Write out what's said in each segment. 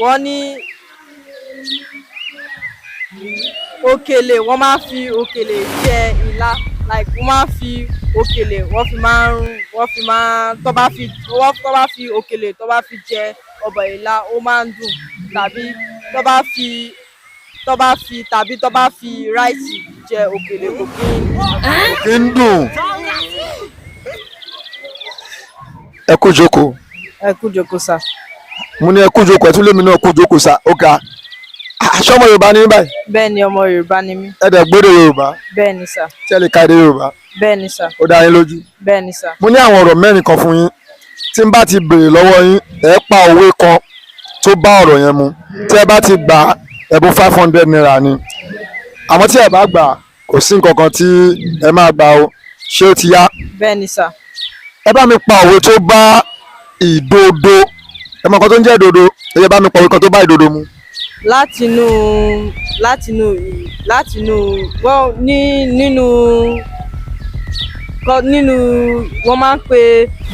Wọ́n ní òkèlè, wọ́n máa ń fi òkèlè jẹ ilá, like wọ́n máa ń fi òkèlè, wọ́n fi máa ń tó bá fi òkèlè, tó bá fi jẹ ọbẹ̀ ilá, ó máa ń dùn, tàbí tó bá fi rice jẹ òkèlè, kò kí ń Kí ń dùn. Ẹ kú jókòó. Ẹ kú jókòó, sir. Mo ní ẹ kú jókòó, ẹ tún lémi náà kú jókòó sá. Ó ga. Aṣọ ọmọ Yorùbá ní báyìí? Bẹ́ẹ̀ ni, ọmọ Yorùbá ni mí. Ẹ dẹ̀ gbọ́dọ̀ Yorùbá? Bẹ́ẹ̀ ni, sir. Tí ẹ lè ka èdè Yorùbá? Bẹ́ẹ̀ ni, sir. Ó dá yín lójú? Bẹ́ẹ̀ ni, sir. Mo ní àwọn ọ̀rọ̀ mẹ́rin kan fún yín. Tí n bá ti béèrè lọ́wọ́ yín, ẹ pa òwe kan tó bá ọ̀rọ̀ yẹn mu. Tí ẹ bá ti gbà á, ẹ̀bùn ₦500 ni. Àmọ́ tí ẹ bá gbà á, kò sí nǹkan kan tí ẹ máa gbà o. Ṣé ó ti yá? Bẹ́ẹ̀ ni, sir. Ẹ bá mi pa òwe tó bá ìdodo. Ẹ mọ nǹkan tó ń jẹ́ ìdodo? Ẹ yẹ bá mi pa òwe kan tó bá ìdodo mu. Látinú wọ́n ní nínú kọ nínú, wọ́n máa ń pe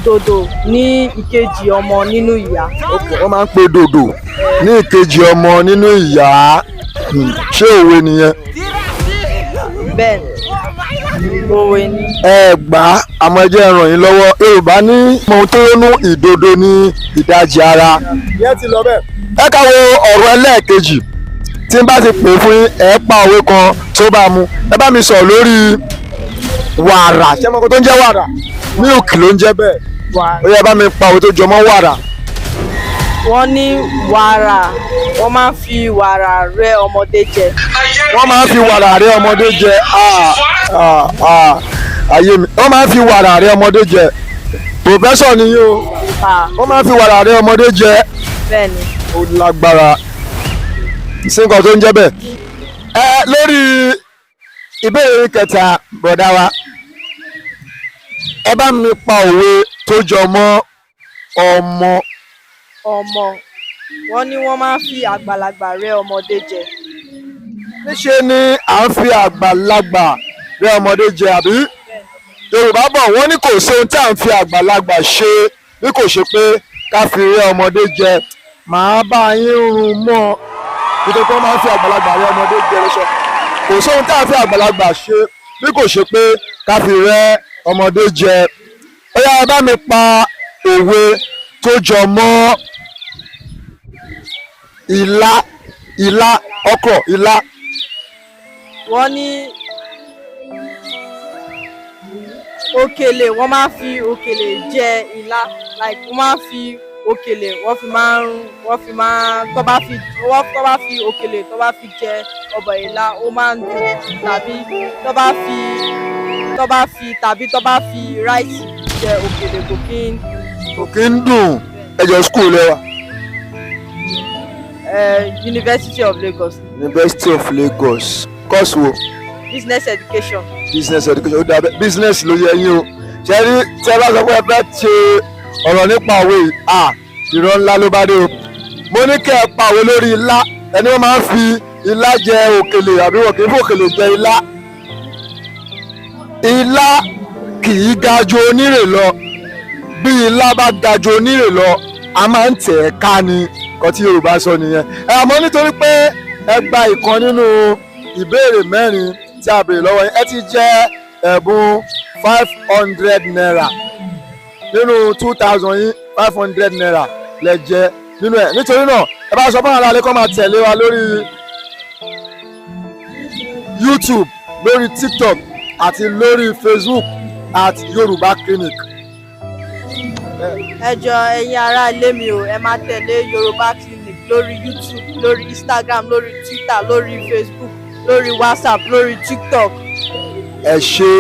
dòdò ní ìkejì ọmọ nínú ìyá. Wọ́n máa ń pe dòdò ní ìkejì ọmọ nínú ìyá. Ṣé òwe nìyẹn? Bẹ́ẹ̀ ni, òwe ni. Ẹ gbà á, àmọ́ ẹ jẹ́ ẹ ràn yín lọ́wọ́. Yorùbá ní ohun tó nú ìdodo ní ìdajì ara. Ìyẹn ti lọ bẹ́ẹ̀. Ẹ ká wo ọ̀rọ̀ ẹlẹ́ẹ̀kejì. Tí n bá ti pè fún yín, ẹ pa òwe kan tó bá mu. Ẹ bá mi sọ̀rọ̀ lórí wàrà. Ṣé mo kò tó ń jẹ́ wàrà? Milk ló ń jẹ́ bẹ́ẹ̀. Wàrà. Ó yẹ bá mi pa òwe tó jọmọ́ wàrà. Wọ́n ní wàrà, wọ́n máa ń fi wàrà rẹ́ ọmọdé jẹ. Wọ́n máa ń fi wàrà rẹ́ ọmọdé jẹ. Ah, ah, ah, ayé mi! Wọ́n máa ń fi wàrà rẹ́ ọmọdé jẹ. Professor ni yín o. Ah. Wọ́n máa ń fi wàrà rẹ́ ọmọdé jẹ. Bẹ́ẹ̀ ni. Ó lágbára sí nǹkan tó ń jẹ́ bẹ́ẹ̀. Ẹ lórí ìbéèrè kẹta, bọ̀dá wa, ẹ bá mi pa òwe tó jọ mọ́ ọmọ. Ọmọ, wọ́n ní wọ́n máa ń fi àgbàlagbà rẹ́ ọmọdé jẹ. Níṣe ni à ń fi àgbàlagbà rẹ́ ọmọdé jẹ, àbí? Yorùbá bọ̀, wọ́n ní kò sí ohun tí à ń fi àgbàlagbà ṣe bí kò ṣe pé ká fi rẹ́ ọmọdé jẹ. Màá bá yín rún mọ́ nítorí pé wọ́n máa ń fi àgbàlagbà rẹ́ ọmọdé jẹ lọ́sọ̀. Kò sí ohun tí à ń fi àgbàlagbà ṣe bí kò ṣe pé ká fi rẹ́ ọmọdé jẹ. Ó yá, ẹ bá mi pa òwe tó jọ mọ́ ilá, ilá, ọkọ̀ ilá. Wọ́n ní òkèlè, wọ́n máa ń fi òkèlè jẹ ilá, like wọ́n máa ń fi òkèlè, wọ́n fi máa ń tó bá fi òkèlè, tó bá fi jẹ ọbẹ̀ ilá, ó máa ń dùn, tàbí tó bá fi rice jẹ òkèlè, kò kí ń Kò kí ń dùn. Ẹ jọ, school lẹ wà? University of Lagos. University of Lagos. Course wo? Business education. Business education. Ó dà bẹ́ẹ̀, business ló yẹ yín o. Ṣe rí, tí ẹ bá sọ pé ẹ fẹ́ ṣe ọ̀rọ̀ nípa òwe yìí, à ìrọ̀ ńlá ló bá dé o. Mo ní kẹ́ ẹ pa òwe lórí ilá. Ẹni wọ́n máa ń fi ilá jẹ òkèlè, àbí wọ́n kì í fòkèlè jẹ ilá? Ilá kì í ga ju onírè lọ. Bí ilá bá ga ju onírè lọ, a máa ń tẹ̀ ẹ́ ká ni. Nǹkan tí Yorùbá sọ nìyẹn. Ẹ àmọ́ nítorí pé ẹ gba ìkan nínú ìbéèrè mẹ́rin tí a béèrè lọ́wọ́ yín, ẹ ti jẹ́ ẹ̀bùn ₦500 nínú 2,000 yín. ₦500 lẹ jẹ nínú ẹ̀. Nítorí náà, ẹ bá sọ fún àwọn aráalé kó máa tẹ̀lé wa lórí YouTube, lórí TikTok àti lórí Facebook @YorùbáClinic. Ẹ jọ̀ọ́, ẹ̀yin ará ilé mi o, ẹ máa tẹ̀lé Yorùbá Clinic lórí YouTube, lórí Instagram, lórí Twitter, lórí Facebook, lórí WhatsApp, lórí TikTok. Ẹ ṣé.